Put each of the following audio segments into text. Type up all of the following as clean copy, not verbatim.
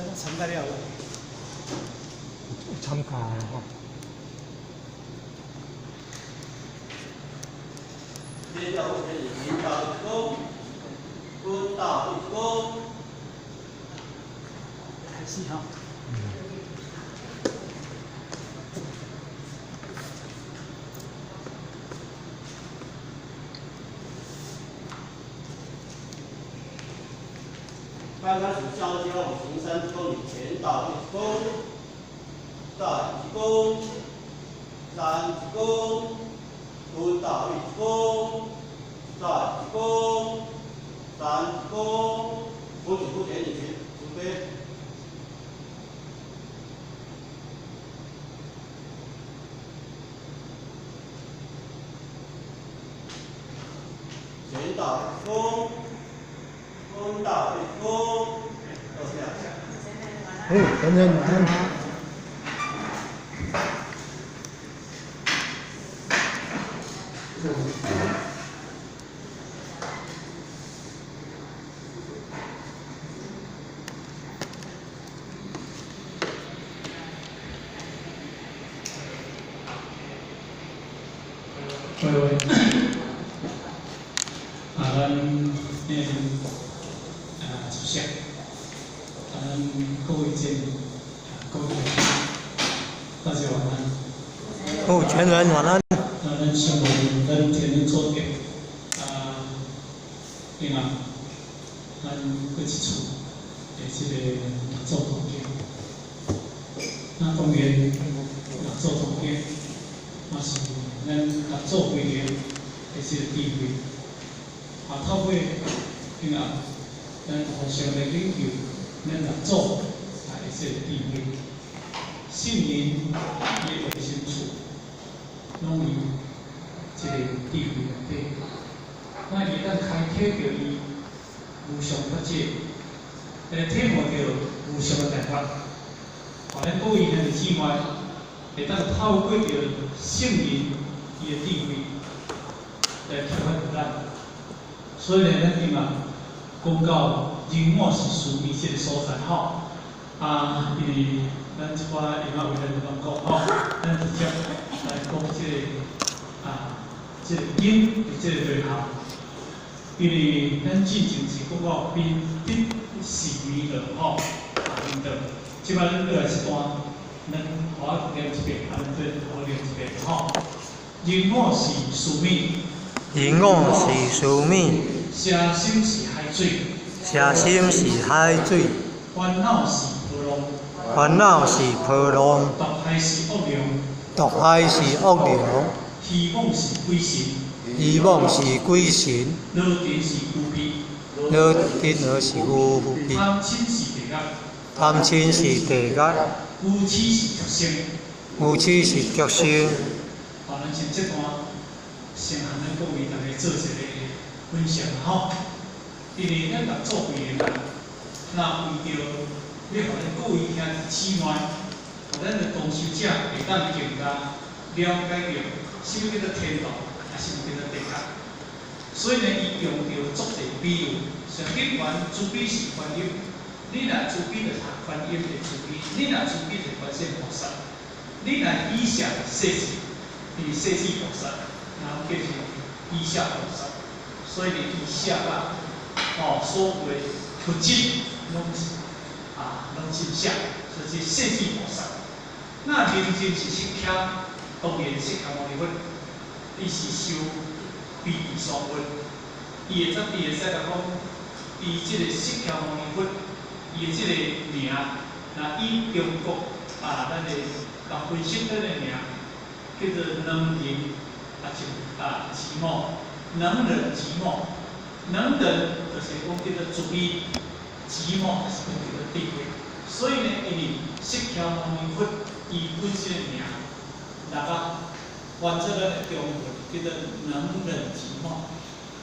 這攏參加了無？參加吼。接下來是引導一躬，蹲倒一躬。開始吼。剛開始交接往行30公里，前倒一躬，再一躬，三鞠躬，蹲倒一躬，再一躬，三鞠躬，扶手扶前，準備。前倒一躬，蹲倒一躬，多謝。嗯，等等等。各位，啊，咱那啊主席，啊，咱各位這各位大家晚安。哦，全員晚安。啊，咱先無咱天恩祖德，啊，另外，咱過一次的這個六祖壇經。那當然，六祖壇經嘛是咱六祖慧能的這個智慧。啊，透過另外，咱互相來研究咱六祖啊的這個智慧。聖人伊的用心處，攏佇這個智慧內底。那伊會當開啟著伊無上法界，來體悟著無上的大法。予咱各位兄弟姊妹會當透過著聖人伊的智慧來啟發著咱。所以呢，咱今仔講到人我是須彌這個所在吼，啊，因為咱這擺會曉為咱講吼，咱直接來講這個啊，這個經的這個內涵。因為咱進前是講到貧得是彌勒吼，啊彌勒，這擺咱過來這段，咱我念一遍，啊，咱做我念一遍吼。人我是須彌，人我是須彌，邪心是海水，邪心是海水，煩惱是波浪，煩惱是波浪，毒害是惡龍，毒害是惡龍，虛妄是鬼神，虛妄是鬼神，羅塵是牛鼻，羅塵是牛鼻，貪嗔是地獄，貪嗔是地獄，愚癡是畜生。愚癡是畜生。好，咱先這段先向咱各位大家做一個分享吼。因為咱六祖慧能啊，若為著欲予咱各位兄弟姊妹，予咱的同修者會當更加了解著啥物叫做天道，啊，啥物叫做地獄。所以呢，伊用著足濟比喻，上緊懸慈悲是觀音，你若慈悲就是觀音的慈悲，你若慈悲就是觀世音菩薩，你若喜捨是勢至，伊是勢至菩薩，然後叫做喜捨菩薩。所以呢，伊寫啊，吼，所有的佛經攏是啊，攏真寫，所以這勢至菩薩。那認真是釋迦，當然釋迦牟尼佛，伊是修悲智雙運。伊會怎？伊會使共講，伊這個釋迦牟尼佛，伊的這個名，若以中國啊，咱的共分析咱的名，叫做能仁啊，就啊寂寞，能忍寂寞，能忍就是講叫做慈悲，寂寞就是講叫做智慧。所以呢，因為釋迦牟尼佛伊本身的名，若甲翻做咱的中文叫做能忍寂寞。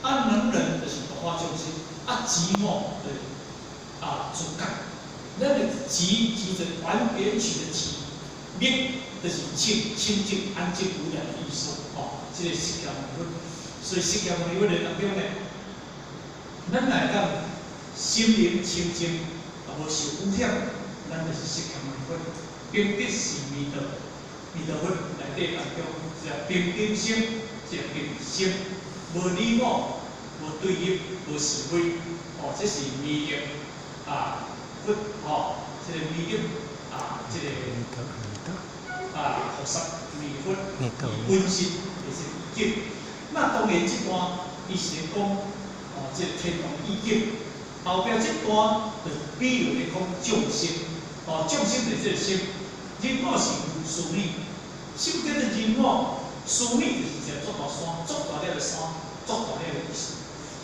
啊，能忍就是度化眾生，啊，寂寞就是啊自覺。咱的寂，寂就是頑別取的寂，滅就是清清淨安靜無染的意思，吼，這個釋迦牟尼佛。所以釋迦牟尼佛的當中呢，咱若會當心靈清淨，啊無受污染，咱就是釋迦牟尼佛。平等是彌陀，彌陀佛內底當中，是平等心，是平心，無你我，無對立，無是非，哦，這是彌勒啊佛吼，這個彌勒啊，這個啊菩薩彌勒佛本身就是意境。那當然這段伊是咧講哦，這個天王意境，後壁這段就比如咧講眾生，哦，眾生就是這個心。人我是須彌，什麼叫做人我？須彌就是一個足大山，足大粒的山，足大粒的意思。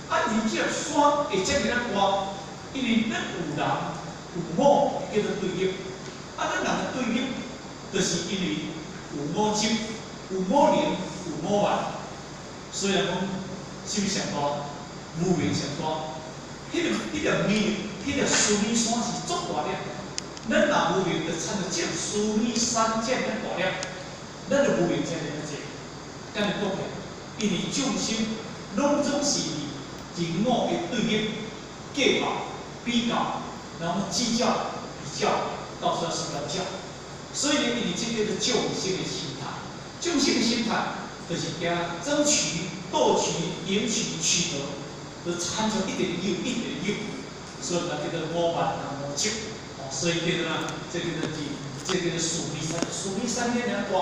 啊，而這個山會遮爾仔大，因為咱有人有我叫做對立。啊，咱人的對立，就是因為有我執、有我能、有我慢。所以講，什麼上大？無明上大。彼個彌，彼個須彌山是足大粒。咱若無明，就親像這個須彌山遮爾大粒，咱的無明遮爾濟。敢會講起來，因為眾生攏總是佇人我的對立、計較、比較，然後計較、比較，到處生亂較。所以呢，因為這叫做眾生的心態。眾生的心態就是驚爭取、奪取、贏取、取得，就親像一直有、一直有，所以才叫做我慢佮我執。所以叫做啥？這叫做字，這叫做須彌山。須彌山遮爾大，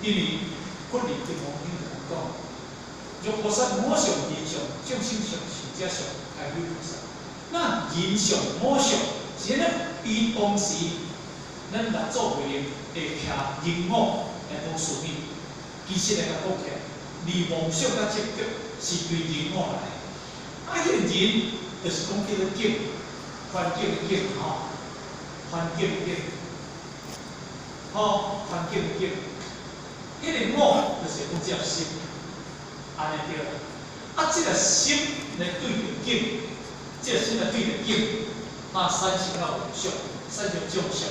因為佛佇金剛經就講，若菩薩我相、人相、眾生相、壽者相，開許菩薩。那人相、我相，是呢？伊當時咱六祖慧能會徛人我來講須彌，其實來講起來，離妄想佮執著是對人我來的。啊，彼個人就是講叫做境，環境的境吼。環境的境，吼，環境的境，彼個我就是講這個心，按呢對啦。啊，這個心來對著境，這個心來對著境，啊，產生了妄想，產生眾相，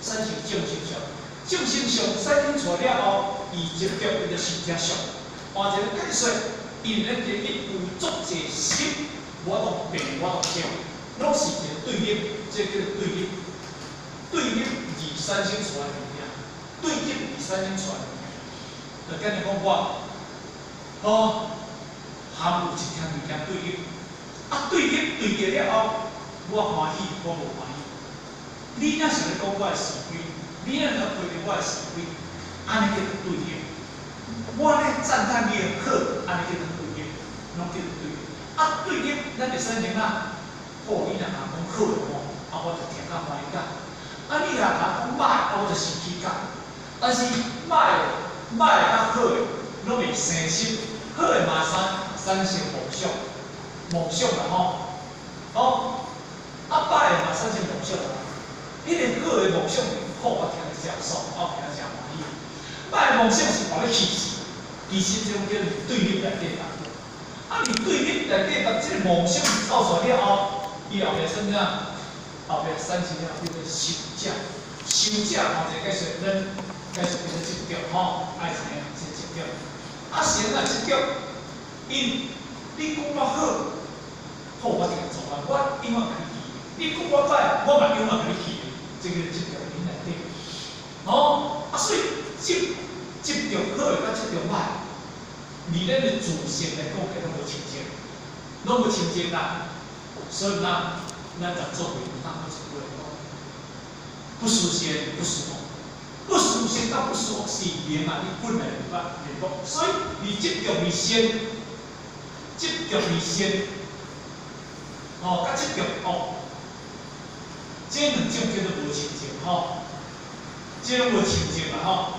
產生眾生相，眾生相產生出來了後，伊執著伊就壽者相。換一個解說，因為咱今日有足濟心，無法度變，無法度生，攏是一個對立，這個叫做對立。對立而產生出來的物件，對立而產生出來的物件，就敢若講我，吼，含有一項物件對立，啊對立對著了後，我歡喜，我無歡喜。你若想咧講我的是非，你若想批評我的是非，按呢叫做對立。我咧讚歎你的好，按呢叫做對立，攏叫做對立。啊對立，咱會產生啊，好，你若講好的吼，啊我就聽較歡喜甲。啊！你若講歹，啊，我就生氣甲。但是歹的、歹的佮好的，攏會生心，好的嘛產生夢想，夢想啦吼，吼，啊歹的嘛產生夢想啦。彼個好的夢想是好，我聽得誠爽，我聽得誠歡喜。歹的夢想是予你氣死，其實這種叫做對立內底當中。啊，佇對立內底當這個夢想走出來了後，伊後壁產啥？後壁產生了叫做受者，受者吼，就解說咱解說叫做執著吼，愛知影這執著。啊，是按怎執著？因你講我好，好我聽做啊，我永遠共你記。你講我歹，我嘛永遠共你記。這個執著佇內底。吼，啊，所以執著好的佮執著歹，佇咱的自性來講，起攏無清淨，攏無清淨啦。所以咱咱六祖慧能講過一句話講：不思善，不思惡。不思善佮不思惡是明啊，你本來就捌面目。所以你執著佇善，執著佇善，吼，佮執著惡，這兩種叫做無清淨吼，這攏無清淨啦吼。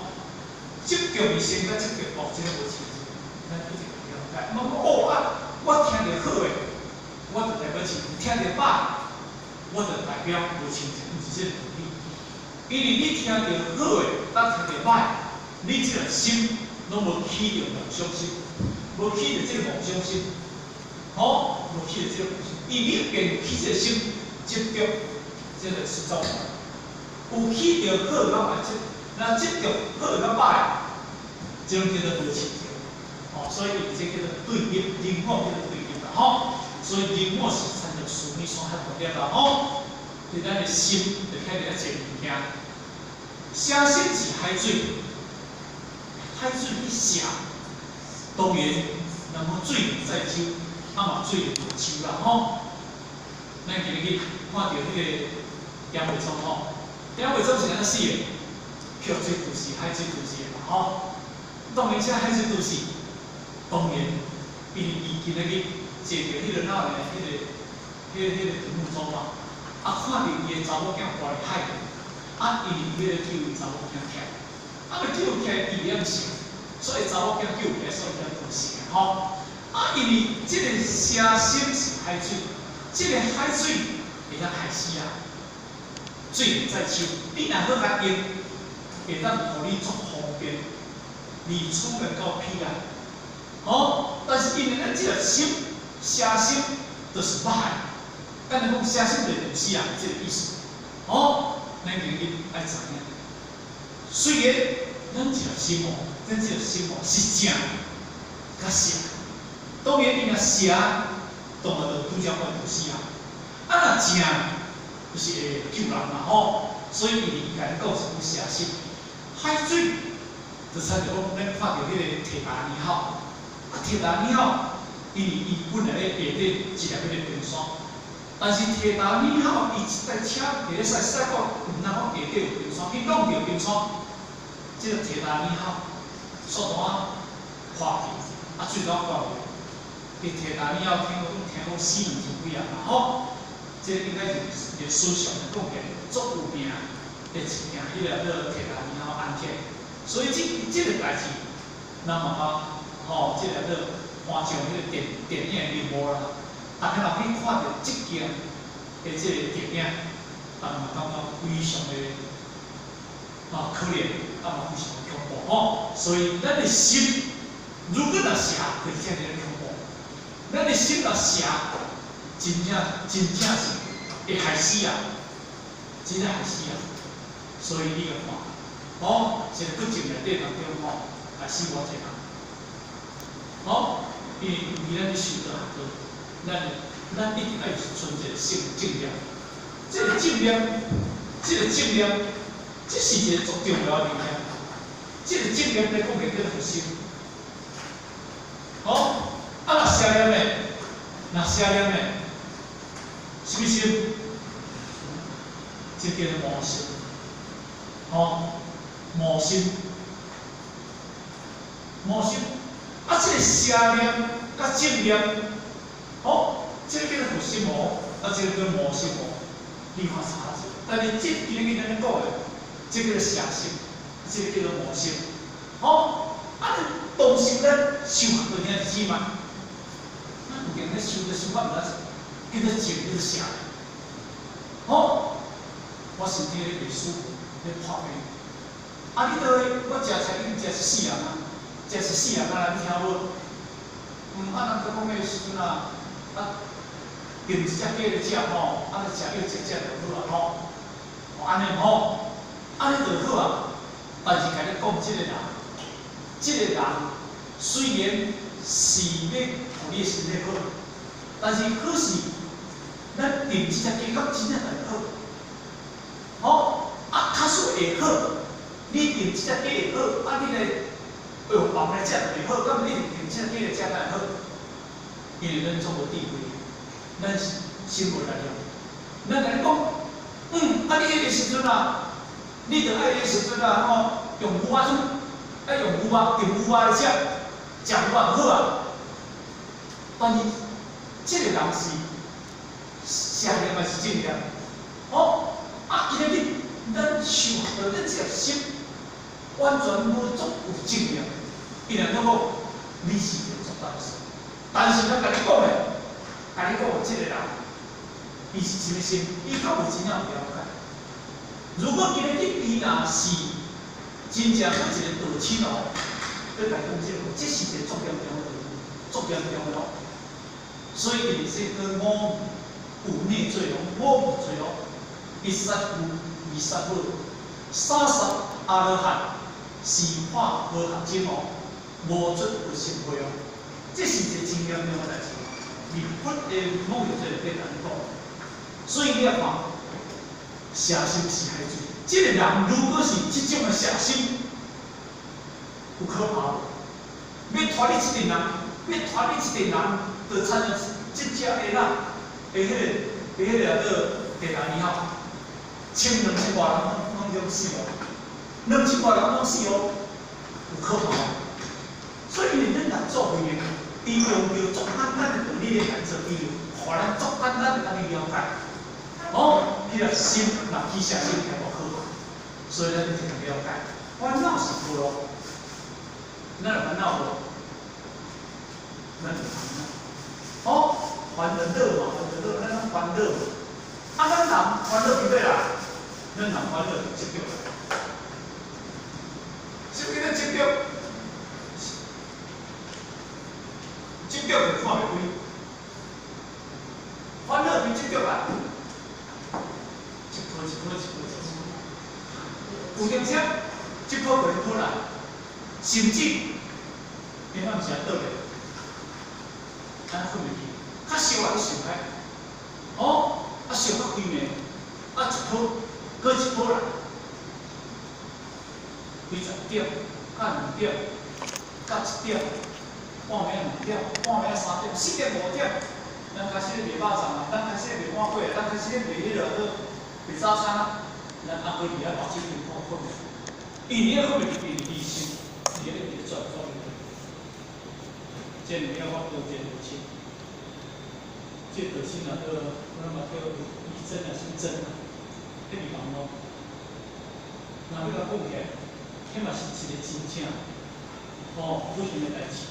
執著佇善佮執著惡，這攏無清淨，咱一定要了解。莫講哦啊，我聽著好的，我就代表清淨；聽著歹，我就代表無清淨，毋是這個道理。因為你聽著好的，佮聽著歹，你這個心攏無起著妄想心，無起著這個妄想心，吼，無起著這個妄想。因為你便有起這個心，執著，這個是走。有起著好佮歹執，若執著好佮歹，這種叫做無清淨。哦，所以這叫做對立，人我叫做對立啦，吼。所以人我是親像須彌山遐大粒啦，吼。對咱的心就遐爾仔濟物件。邪心是海水，海水去射，當然，人講水能載舟，啊嘛水能覆舟啦吼。咱今日去看著彼個楊惟忠吼，楊惟忠是按怎死的？予水揬死，海水揬死的嘛吼。當然，這海水揬死，當然，因為伊今仔日坐佇彼個哪咧，彼個獨木舟嘛，啊，看著伊的查某囝跋佇海裡，啊，因為伊欲救伊查某囝起來，啊，欲救起來，伊會曉死，所以查某囝救起來，所以才揬死的吼。啊，因為這個邪心是海水，這個海水會當害死人，水能載舟，你若好共用，會當予你足方便，離此岸到彼岸。吼，但是因為咱這個心邪心，就是歹，咱來講邪心就是揬死人，這個意思。吼，咱今日愛知影，雖然咱這個心哦，咱這個心哦是正佮邪，當然伊若邪，當然就拄則講揬死人。啊，若正，就是會救人嘛吼。所以伊共咱講是講邪心，海水就親像講咱看著彼個鐵達尼號，啊，鐵達尼號，因為伊本來咧下底一粒彼個冰山，但是鐵達尼號伊一台車佇咧駛駛到，毋通講下底有冰山，去弄著冰山，這個鐵達尼號速度啊破去，啊最終掛去。佇鐵達尼號聽講死2000幾人嘛吼，這個應該是歷史上講起來足有名的一件，彼個叫鐵達尼號案件。所以這個代誌，咱嘛捌吼，這個叫搬上彼個電影的熒幕啦。大家若去看著這件的這個電影，人嘛感覺非常的啊可憐，啊嘛非常的恐怖吼。所以咱的心，如果若邪，就是遮爾恐怖。咱的心若邪，真正是會害死人，真正害死人。所以你共看，吼，一個不正內底當中吼，害死偌濟人。吼，因為為咱咧修道學道，咱一定愛存一個正正念。這個正念，這個正念，這是一個足重要的物件。這個正念咧講的叫佛心。吼，啊若邪念的，若邪念的，啥物心？這叫做魔心。吼，魔心，魔心。啊，這個邪念佮正念，吼，這個叫做佛心哦，啊，這個叫魔心哦，你看差者。但是這今日咱咧講的，這叫做邪心，這個叫做魔心，吼，啊，當時咱修學道兄弟姊妹，咱有閒咧修，就修到毋知叫做正，叫做邪。吼，我身體咧袂舒服，咧破病。啊，你倒去，我食菜已經食一世人啊，食一世人啊，你聽無？啊，人閣講彼個時陣啊，啊，訂一隻雞來食吼，啊，食藥食食就好啊吼，哦，按呢吼，按呢就好啊。但是共你講，這個人，這個人雖然是欲予你的身體好，但是可是咱訂這隻雞敢真正會好？吼，啊，假使會好，你訂這隻雞會好，啊，你來藥房來食就袂好，敢一定訂這隻雞來食才會好？因為咱足無智慧，咱是心無力量。咱共你講，啊，你彼個時陣啊，你著愛彼個時陣啊，吼，用牛肉湯，愛用牛肉，燉牛肉來食，食牛肉就好啊。但是，這個人是邪念還是正念？吼，啊，今日咱修學咱這個心完全無足有正念，伊若講講，你是一個足大的事。但是咱共你講的，共你講的這個人，伊是啥物心？伊較無真正有了解。如果今日伊若是真正做一個道親哦，欲共講這個，這是一個足嚴重的，足嚴重的哦。所以伊是講五有內罪哦，五無罪哦，一殺有，二殺無，三殺阿羅漢，四破無學證哦，五出佛身慧哦。這是一個真嚴重的代誌，佇佛的五欲罪內底共你講。所以你來看，邪心是海水。這个人如果是這種的邪心，有可怕無？欲拖你這陣人，欲拖你這陣人，就親像這隻蝦仔的彼个叫做鐵達尼號，千兩千外人攏總死哦，兩千外人攏死哦，有可怕無？所以因為咱來做會員，伊用著足簡單的道理來做比喻，予咱足簡單的通去了解。哦，彼个心若起邪心，遐無可怕。所以咱一定了解，煩惱是苦樂，咱有煩惱無？咱有煩惱。哦，煩就樂嘛，煩就樂，咱攏煩惱嘛。啊，咱人煩惱佇佗來？咱人煩惱執著來。什麼叫做執著？執著就看袂開，煩惱佇執著來，一顆一顆一顆一顆。有當時，這顆就會來，甚至你暗時倒咧，咱睏袂去，較燒啊，你想開，哦，啊燒較規暝，啊一顆，閣一顆來，幾十點，到2點，到1點，半暝2點，半暝3點、4點、5點，咱開始咧賣肉粽啊，咱開始咧賣碗粿啊，咱開始咧賣彼个賣早餐啊。咱阿哥佇遐目睭邊看睏袂，伊伫遐睏袂去，伊伫想，伫咧一直轉轉轉。這兩日我拄一個道親，這個道親啊，叫阮嘛叫醫生啊，姓曾啊，伫預防咯。若欲共講起來，彼嘛是一個真正吼不幸的代誌。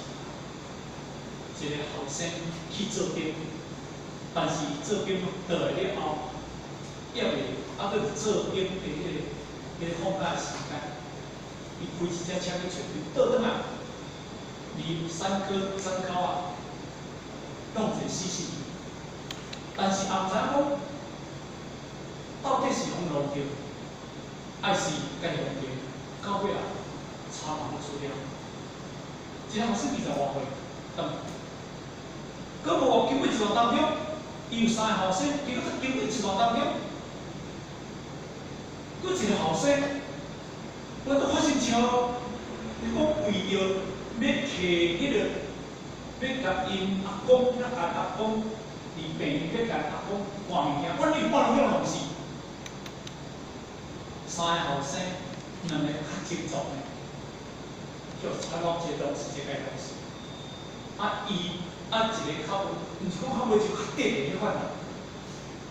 一個後生去做兵，但是做兵倒來了後，抑未猶閣有做兵的彼个放假時間，伊開一隻車去揣兵，倒轉來，離山坡山溝啊，弄一個死死去。但是也毋知影講，到底是予路著，還是家己予著，到尾啊，查嘛無出了。這人算20外歲，但閣無經過一段當中，伊有三個後生，結果經過一段當中，閣一個後生，我閣發生車禍，伊講為著欲提彼个，欲共𪜶阿公，欲共阿公佇病院欲共阿公換物件，阮伊半路向弄死。三個後生，兩個較精壯的，叫插落一個東西，一個東西。啊，伊啊一個較有，毋是講較無就較短的彼款啦，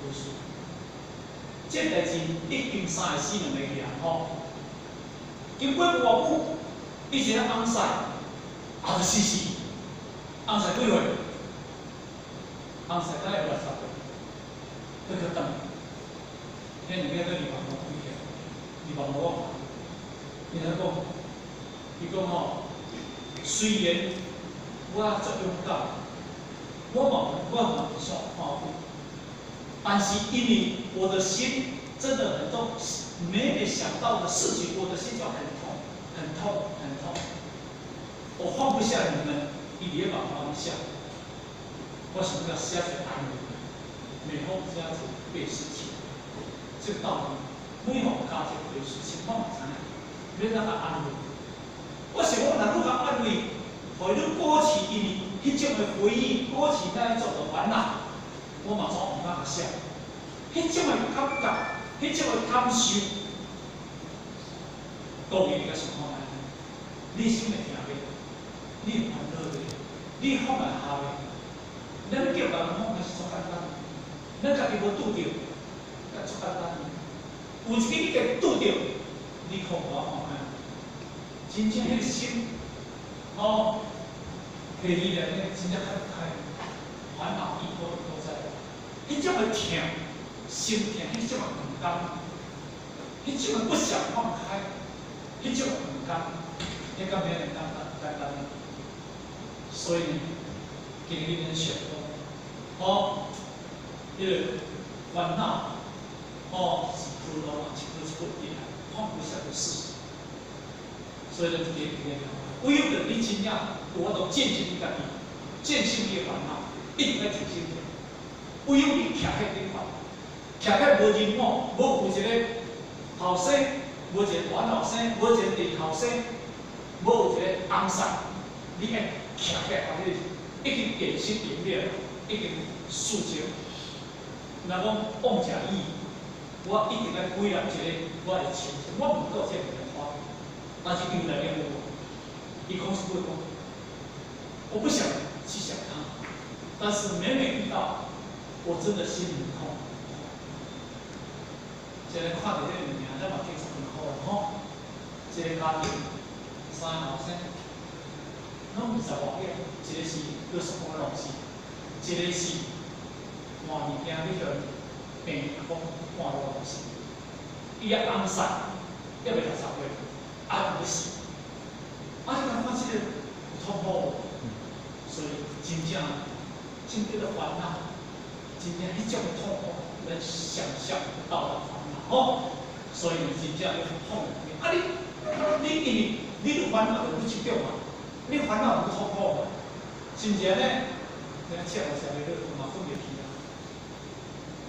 無事。這代誌已經三個死兩個去啊吼。經過無偌久，伊一個翁婿，也就死死。翁婿幾歲？翁婿敢會60歲，閣去轉。彼兩個閣預防路開起來，預防路我看。伊來講，伊講吼，雖然我足勇敢，我嘛不算看久，但是因為我的心真的很痛，每每想到的事情，我的心就很痛，很痛，很痛。我放不下你們，伊也把放不下。我想要寫一個安慰，每逢佳節倍思親，這個道理，每逢佳節倍思親，我嘛知影，欲怎共安慰？我想講，若你共安慰，予你鼓起因為彼種的回憶，鼓起那一種的煩惱，我嘛總毋敢寫。彼種的感覺，彼種的感受，當然你較想看覓，你心會疼袂？你會煩惱袂？你放會下袂？咱叫別人放下是足簡單，咱家己無拄著，閣足簡單。有一日你家己拄著，你可無法放下。真正彼個心，哦，提起來呢，真正看不開，煩惱一顆一顆在，彼種的疼，心疼，彼種的毋甘，彼種的不想放開，彼種的毋甘，彼敢會簡單簡單？所以呢，今日咱想講，哦，彼個煩惱，哦，是苦惱啊，一顆一顆起來，放不下的事實。所以咱就一定唯有著你真正有法度戰勝你家己，戰勝你的煩惱，一定愛提升起來。唯有你徛彼頂懸，徛徛起無人某，無有一个後生，無一个大後生，無一个弟後生，無有一个翁婿，你愛徛起來，已經演心演了，已經事情。若講妄食伊，我一定愛歸納一个我的親情，我毋過這個花，但是又來了無？伊講是會講，我不想去想他，但是每每遇到，我真的心很痛。一个看著這個物件，咱嘛覺十分可憐吼。一個家庭三个後生，攏20外歲，一個是約瑟夫老師，一個是換物件去予病講換落老師，伊也翁婿，猶未60歲，啊，欲死。啊，你感覺這個有痛苦無？所以真正真叫做煩惱，真正彼種痛苦，咱想象不到的煩惱吼。所以真正要放啊你，你因為你有煩惱就愈執著嘛，你煩惱就愈痛苦嘛，是毋是按呢？你食無食袂落，嘛睏袂去啊。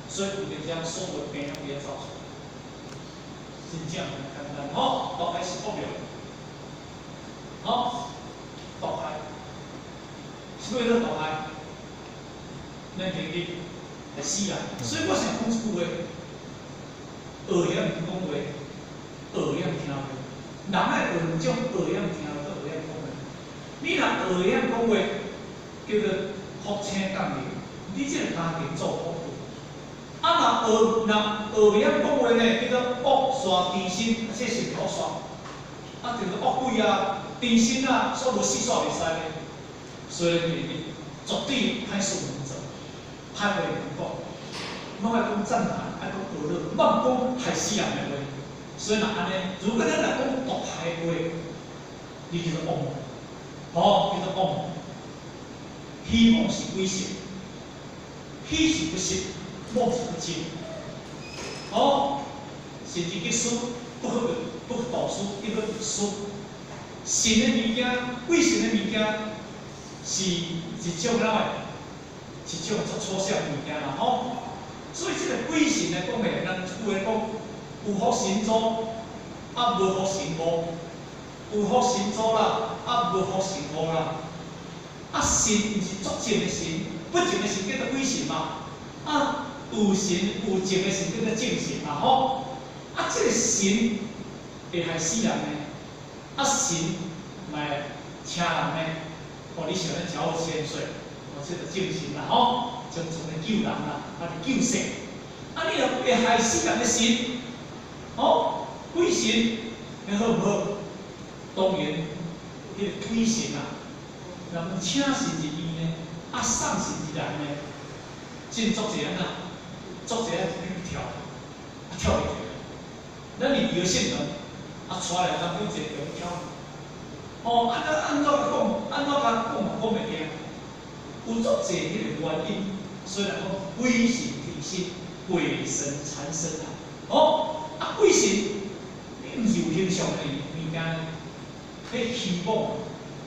所以有陣時所有病攏佇遐走出來，真正毋簡單吼，毒害是惡藥，吼，毒害，啥物叫做毒害？咱今日會死人，所以我成日講一句話：學會曉講話，學會曉聽話。人愛學兩種，學會曉聽話，閣學會曉講話。你若學會曉講話，叫做福星降臨，你這個家庭做福報。啊，若學袂曉講話呢，叫做惡煞纏身，這是毋是惡煞？啊，就是惡鬼啊，纏身啊，煞無死煞袂使呢。所以你絕對歹事毋做，歹話毋講，攏愛講讚嘆，愛講學樂，莫講害死人的話。所以若按呢，如果咱若講毒害話，你叫做惡魔，吼，叫做惡魔。虛妄是鬼神，虛是不實，妄是不真。哦，甚至去輸，不去不去讀書，去去輸。神的物件，鬼神的物件，是一種哪個？一種足粗小的物件啦，吼。所以這個鬼神來講的，人有話講，有福神助，啊無福神禍；有福神助啦，啊無福神禍啦。啊神毋是足正的神，不正的神叫做鬼神嘛。啊有神有正的神叫做正神嘛，吼。啊這個神會害死人的，啊神嘛會請人的，予你想咧誠好千歲，哦，這就正神啦，吼，從從來救人啦，啊救世。啊你若會害死人的神，吼，鬼神，彼好毋好？當然，彼個鬼神啊，人請神入院呢，啊送神入來呢，真足濟按怎？足濟按去跳，啊跳袂著。咱入著聖堂，啊帶來當中一個叫跳。哦，按怎按怎講，按怎共講嘛講袂聽。有足濟彼個原因，所以人講鬼神纏身，鬼神纏身啊。哦，啊鬼神，你毋是有形象的物件，彼虛妄，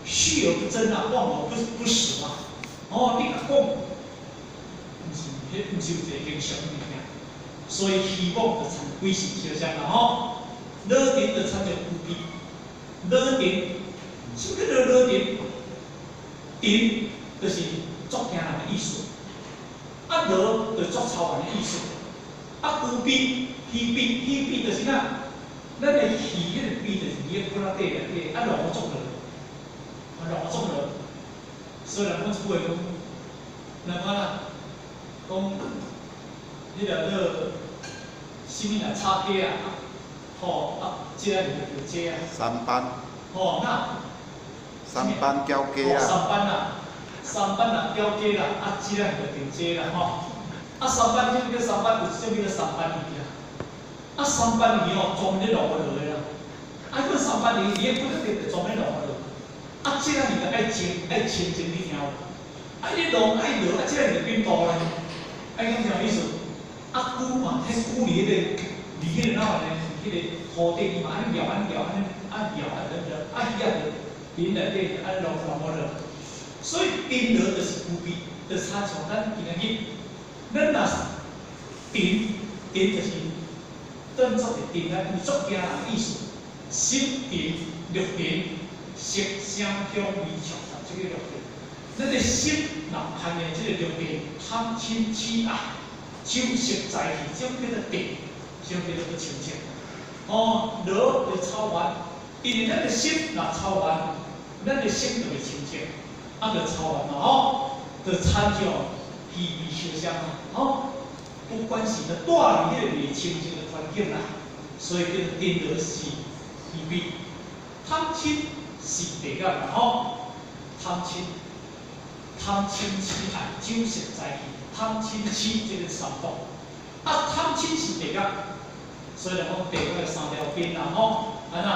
虛而不真啊，妄而不實嘛。哦，你共講，毋是，彼毋是有一個形象的物件，所以虛妄就參鬼神相像啦吼。老陳就參像無悲，老陳，啥物叫做老陳？陳就是足驚人的意思，啊老就是足超凡的意思，啊無悲，虛悲，虛悲就是啥？咱的虛，彼個悲就是佇咧骨仔底內底，啊落足落，啊落足落。所以人講一句話講，人講啦，講彼個做啥物來炒雞啊？吼啊，這個就這啊。三班。吼，那。三班交雞啊。三班啊，三班啊交雞啦，啊，這個就這啦吼。啊，三班這個叫三班，有一種叫做三斑魚啊。啊，三斑魚哦，專門咧落落的啦。啊，彼個三斑魚，伊个骨仔底就專門落落。啊，這個魚就愛清，愛清淨，你聽無？啊，你落愛落，啊，這個魚就變大咧。啊，敢聽有意思？啊，龜嘛，彼龜佇彼個，佇彼個哪呢？彼個土地嘛，按呢搖，按呢搖，按呢啊搖啊，等等，啊魚仔就林內底按呢落落落。所以沉落就是無悲，就親像咱今仔日，咱若是沉，定就是當作是定啊，因為足驚人意思。心定六定，色聲香味觸法，這個六定。咱的心若攀的這個六定，貪嗔癡愛，酒色財氣，這種叫做定，這種叫做不清淨。哦，羅就草原，因為咱的心若草原，咱的心就會清淨，啊，就草原嘛吼，就親像魚味相相啊，吼，不管是咧住佇彼個袂清淨的環境啦，所以叫做定羅是魚味，貪嗔是地獄啦吼，貪嗔。貪嗔癡愛，酒色財氣，貪嗔癡這個三毒。啊，貪嗔是地獄，所以來講地獄的三條根啦吼，按怎？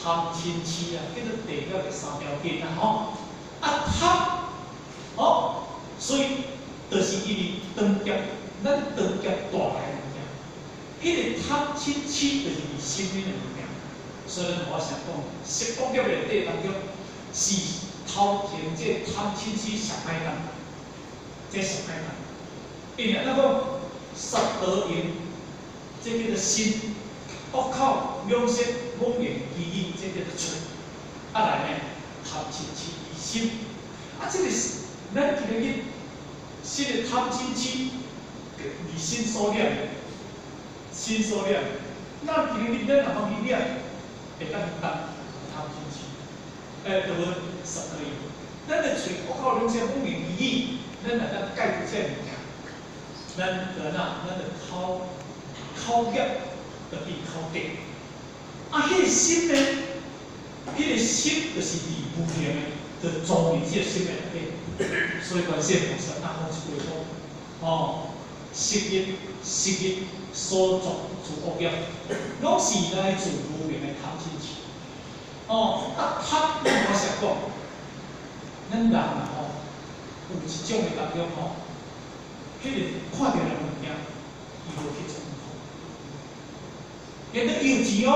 貪嗔癡啊，叫做地獄的三條根啦吼。啊貪，吼，所以就是因為當劫，咱當劫帶來的物件，彼個貪嗔癡就是佇心裡的物件。所以咱我想講，十惡業內底當中是頭前這貪嗔癡上歹擔，這上歹擔。因為咱講殺盜淫，這叫做心；惡口兩舌妄言虛語，這叫做喙。啊來呢，貪嗔癡疑心。啊，這個是咱今日心的貪嗔癡，佇心所念的，心所念。咱今日咱若講去念，會當當貪嗔癡，對無？殺盜淫。咱的喙惡口兩舌妄言虛語，咱若當解決這個物件，咱就哪，咱就口口業就變口德。啊，彼個心呢？彼個心就是佇無明的，就裝佇這個心的內底。所以觀世音菩薩啊講一句講，哦，昔日昔日所作諸惡業，攏是來自無明的貪嗔癡。哦，啊貪，咱我實講，咱人啊吼，有一種的當中吼，彼個看著的物件，伊無去做苦。現在伊有錢哦，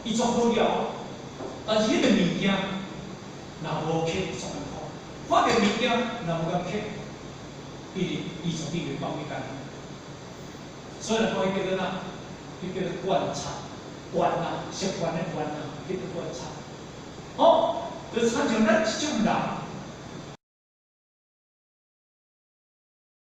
伊做好了哦，但是彼個物件，若無去做苦，看著物件若無共去，伊絕對袂放去干。所以來講，彼叫做哪？彼叫做觀察，觀啊，習慣的觀啊，叫做觀察。哦，就親像咱這種人，